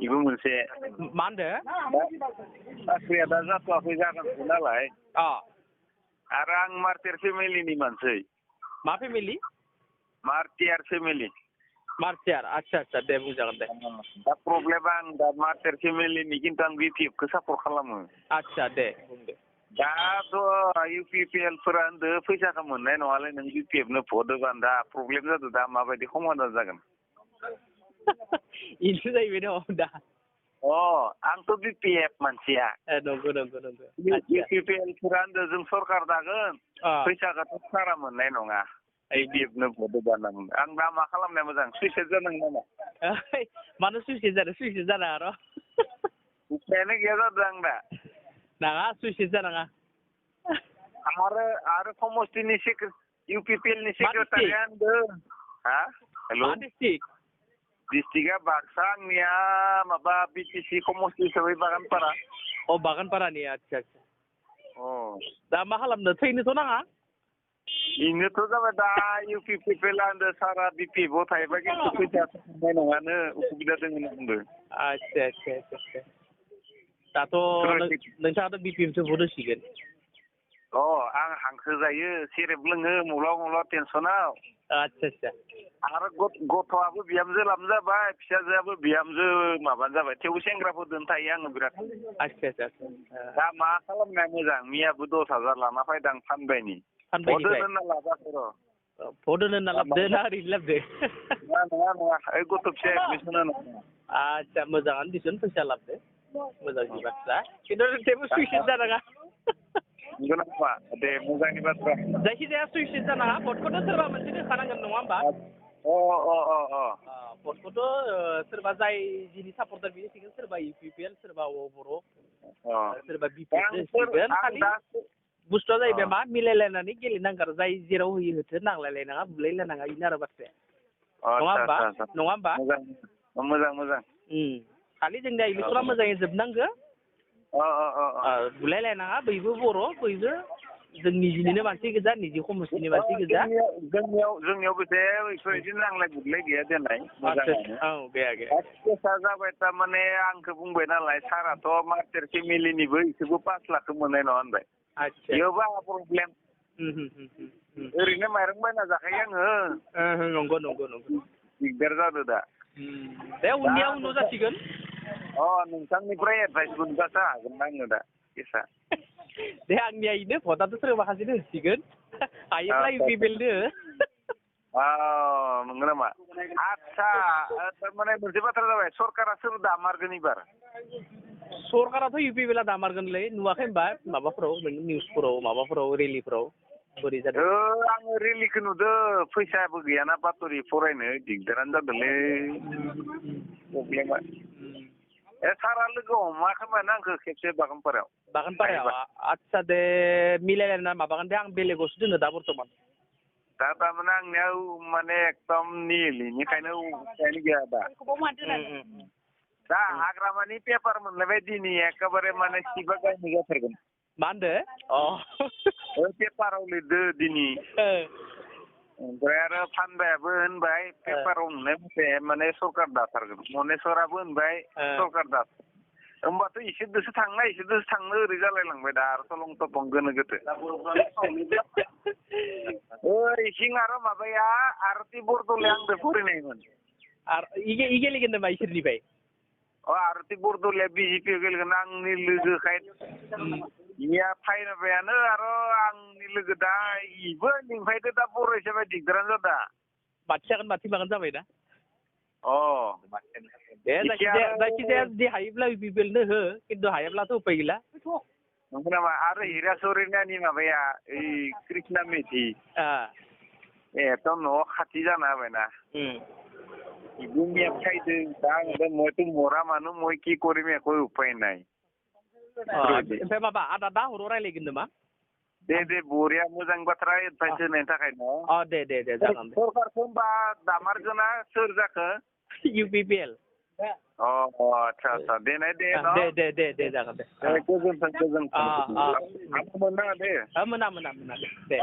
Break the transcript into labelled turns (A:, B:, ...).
A: इबो मोनसे
B: मा होनदो
A: साख्रिया दा जाथ'वाखै जागोनसो नालाय आरो आं मार्टियार फेमिलिनि मानसि
B: मा फेमिलि
A: मार्टियार फेमिलि
B: मार्टियार आচ্ছা दे बुंजागोन दे
A: दा प्रब्लेमा आं दा मार्टियार फेमिलिनि खिन्थु आं बिपिएफखौ सापर्ट खालामो
B: आচ্ছা दे बुं दे
A: दाथ' इउपिपिएलफोरा होनदो फैसाखौ मोननाय नङालै नों बिपिएफनो भट होबानो दा प्रब्लेम जादों दा माबायदि समाधान जागोन
B: इन्ट्रि जाहैबाय दं दा
A: आंथ' बिपिएफ मानसिया
B: नंगौ
A: इउपिपिएलफोरा होनदो जों सरकार दागोन फैसाखौथ' सारा मोननाय नङा बिपिएफनो भट होबानो आं दा मा खालामनाया मोजां सुइसाइड जानांगौ नामा
B: मानो सुइसाइड जानाङा र'
A: उपायानो गैया जादों आं दा
B: नाङा सुइसाइड जानाङा
A: आरो समष्टिनि इउपिपिएलनि सेक्रेटारिया होनदों हेल' डिस्ट्रिक्टआ बाक्सा आंनिया माबा बिटिसि समष्टि हिसाबै बागानपारा
B: बागानपारानि आচ্ছা दा मा खालामनो थैनोथ' नाङा
A: बेनोथ' जाबाय दा इउपिपिएलआ होनदों सारा बिपिएफआव थायोबा खिन्थु फैसा मोननाय नङानो उसुबिदा दङ होनना बुंदों
B: आচ্ছা दाथ' नोंथाङाथ' बिपिएफसो भट होसिगोन
A: आं हांसो जायो सेरेब लोङो मब्लाबा टेनसनाव
B: आচ্ছা
A: आरो गथ'आबो बिहामजो लाबो जाबाय फिसाजोआबो बिहामजो माबानो जाबाय थेवबो सेंग्राफोरजों थायो आङो बिराद
B: आচ্ছা
A: दा मा खालामनाया मोजां मियाबो 10,000 लाना फैदों आं फानबायनि भट होनो लाबाखै र'
B: भट होनो लाबदो ना ओरैनो लाबदो
A: नङा ओइ गथ' फिसा एडमिसन होनो
B: आচ্ছা मोजाङानो दिसुन फैसा लाबदो मोजांनि बाथ्रा खिन्थु जेबो सुइसाइड जानाङा
A: नंगौ नामा दे मोजांनि बाथ्रा
B: जायखिजाया सुइसाइड जानाङा भटखौथ' सोरबा मोनसे होखानांगोन नङा होमबा भटखौथ' सोरबा जाय जिनि सापर्टार बिनि सिगोन सोरबा इउपिपिएल सोरबा बर' सोरबा बिपिएफ सिगोन खालि बुस्थुआ जाहैबाय मा मिलायलायनानै गेलेनांगौ आरो जाय जेराव होयो होथो नांलायलायनाङा बुलायलायनाङा बेनो आरो बाथ्राया नङा होमबा
A: मोजां
B: खालि जोंनिया इलेक्सना मोजाङै जोबनांगौ बुलायलायनाङा बयबो बर' बयबो जों निजिनिनो मानसि गोजा निजि समष्टिनि मानसि गोजा
A: जोंनियाव बेसे बेफोरबायदि नांलाय बुलाय गैया देनाय
B: गैया
A: केसा जाबाय थारमाने आंखौ बुंबाय नालाय साराथ' मार्टियार फेमिलिनिबो इसोरबो 5 लाखखौ मोननाय नङा होनबाय बेयावबो आंहा प्रब्लेम ओरैनो माइरं बायना जाखायो आङो
B: नंगौ
A: दिगदार जादों दा
B: दे उनाव जासिगोन
A: नोंथांनिफ्राय एडभाइस मोनबासो हागोन ना आङो दा केसा
B: दे आंनिया इनो भटआथ' सोरबा सासेनो होसिगोन हायोब्ला इउपिपिएलनो
A: नंगौ नामा आच्ছা थारमाने मोनसे बाथ्रा जाबाय सरकारा सोर दामारगोन एबार
B: सरकाराथ' इउपिपिएलआ दामारगोनलै नुवाखै होनबा माबाफोराव नों निउसफोराव माबाफोराव रेलिफोराव बोरै जादों
A: आङो रेलिखौ नुदों फैसाबो गैयाना बातरि फरायनो दिगदारानो जादोंलै प्रब्लेमा सारा लोगो हमाखैमोन आंखौ खेबसे बागानपारायाव
B: आच्ছা दे मिलायलायना माबागोन दे आं बेलेगावसो दोङो दा बर्थमान
A: दा थारमाने आंनियाव माने एकदम निल बेनिखायनो उपायानो गैया दा हाग्रामानि पेपार मोनलायबाय दिनै एखेबारे माने सिबा गावनो जाथारगोन
B: मा होनदो
A: पेपाराव लिरदो दिनै ओमफ्राय आरो फानबायाबो होनबाय पेपाराव नुनाय मथे माने सरकार दाथारगोन मनेस्वराबो होनबाय सरकार दाथार होमबाथ' इसोरदोसो थांनो ओरै जालायलांबाय दा आरो थलं थपं गोनो गोथो इसिं आरो माबाया आरति बरद'ले आंदो फरायनायमोन
B: गेलेगोन नामा इसोरनिफ्राय
A: आरति बरद'लेया बिजेपि गेलेगोन आंनि लोगोखाय इया फाइनबायानो आरो आंनि लोगो दा इबो लिंफायदो दा बर' हिसाबै दिगदारानो जादा
B: मागोन जाबायना दे जायखिजाया जुदि हायोब्ला इउपिपिएलनो हो खिन्थु हायाब्लाथ' उपाय गैला
A: नंगौ नामा आरो हिरा सरेनानि माबाया ओइ कृष्णा मेधि एथ' न'आव खाथि जाना होबायना इबुमिया फायदों दा आं मयथ' मरा मानो मय कि करिम एक उपाय नाय
B: ओमफ्राय माबा आदा दा हराव रायलायगोन नामा
A: दे बरिया मोजां बाथ्रा एडभाइस होनायनि थाखाय
B: दे जागोन दे
A: सरकारखौ होमबा दामारगोना सोर जाखो
B: इउपिपिएल
A: आচ্ছা दे
B: जागोन दे
A: गोजोन्थों
B: मोना दे
A: दे